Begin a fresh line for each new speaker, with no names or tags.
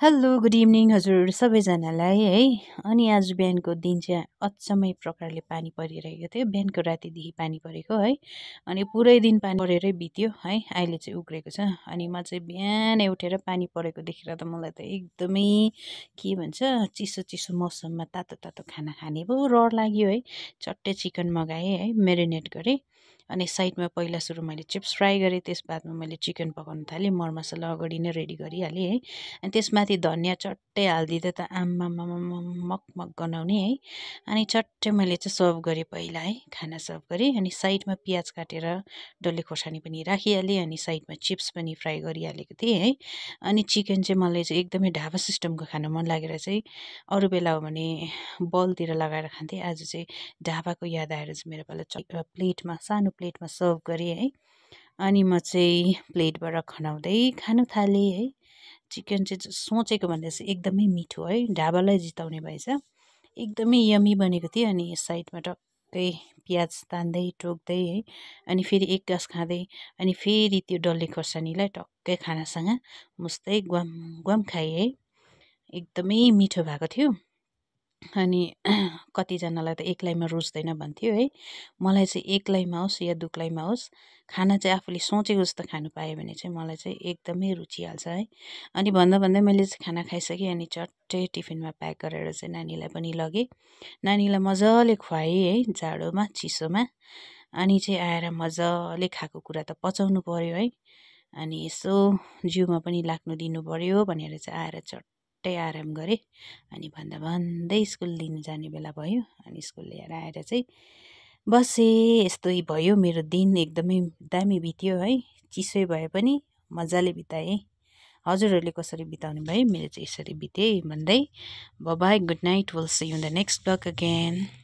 Hello good evening हजुर सबैजनालाई है। अनि आज बिहानको दिन चाहिँ अचम्मै प्रकारले पानी परिरहेको थियो। बिहानको रातिदेखि पानी परेको है। अनि पुरै दिन पानी परेरै बित्यो है। अहिले चाहिँ उग्रेको छ। अनि म चाहिँ बिहानै उठेर पानी परेको देखेर त मलाई त एकदमै के भन्छ चिसो चिसो मौसममा तातो तातो खाना खाने पो रहर लाग्यो है। चट्टै चिकन मगाएँ है, मेरिनेट गरेँ। अनि साइडमा पहिला सुरु मैले चिप्स फ्राई गरेँ, त्यस बादमा मैले चिकन पकाउन थालेँ। मरमसला अगाडि नै रेडी गरिहालेँ है। अनि त्यसमाथि धनियाँ चट्टै हालिदिँदा त आम्मामामा मगमग गनाउने है। अनि चट्टै मैले चाहिँ सर्भ गरेँ पहिला है, खाना सर्भ गरेँ। अनि साइडमा प्याज काटेर डल्ले खोर्सानी पनि राखिहालेँ। अनि साइडमा चिप्स पनि फ्राई गरिहालेको थिएँ है। अनि चिकन चाहिँ मलाई चाहिँ एकदमै ढाबा सिस्टमको खान मन लागेर चाहिँ अरू बेला हो भने बलतिर लगाएर खान्थेँ। आज चाहिँ ढाबाको याद आएर चाहिँ मेरो पालो प्लेटमा सानो प्लेटमा सर्भ गरेँ है। अनि म चाहिँ प्लेटबाट खनाउँदै खान थालेँ है। चिकन चाहिँ सोचेको भन्दा चाहिँ एकदमै मिठो है, ढाबालाई जिताउने भएछ। एकदमै यमी बनेको थियो। अनि साइडमा टक्कै प्याज तान्दै टोक्दै है। अनि फेरि एक गाँस खाँदै अनि फेरि त्यो डल्ले खोर्सानीलाई टक्कै खानासँग मुस्दै ग्वाम ग्वाम खाएँ है। एकदमै मिठो भएको थियो। अनि कतिजनालाई त एक्लैमा रुच्दैन भन्थ्यो है। मलाई चाहिँ एक्लैमा होस् या दुक्लैमा होस्, खाना चाहिँ आफूले सोचेको जस्तो खानु पायो भने चाहिँ मलाई चाहिँ एकदमै रुचिहाल्छ है। अनि भन्दा भन्दै मैले चाहिँ खाना खाइसकेँ। अनि चट्टै टिफिनमा प्याक गरेर चाहिँ नानीलाई पनि लगेँ। नानीलाई मजाले खुवाएँ है, जाडोमा चिसोमा। अनि चाहिँ आएर मजाले खाएको कुरा त पचाउनु पर्यो है। अनि यसो जिउमा पनि लाग्नु दिनु पर्यो भनेर चाहिँ आएर चट्टै आराम गरेँ। अनि भन्दा भन्दै स्कुल लिनु जाने बेला भयो। अनि स्कुल लिएर आएर चाहिँ बसेँ। यस्तै भयो मेरो दिन, एकदमै दामी बित्यो है। चिसै भए पनि मजाले बिताएँ। हजुरहरूले कसरी बिताउनु भयो? मेरो चाहिँ यसरी बिते भन्दै by good night, will see you in the next blog again.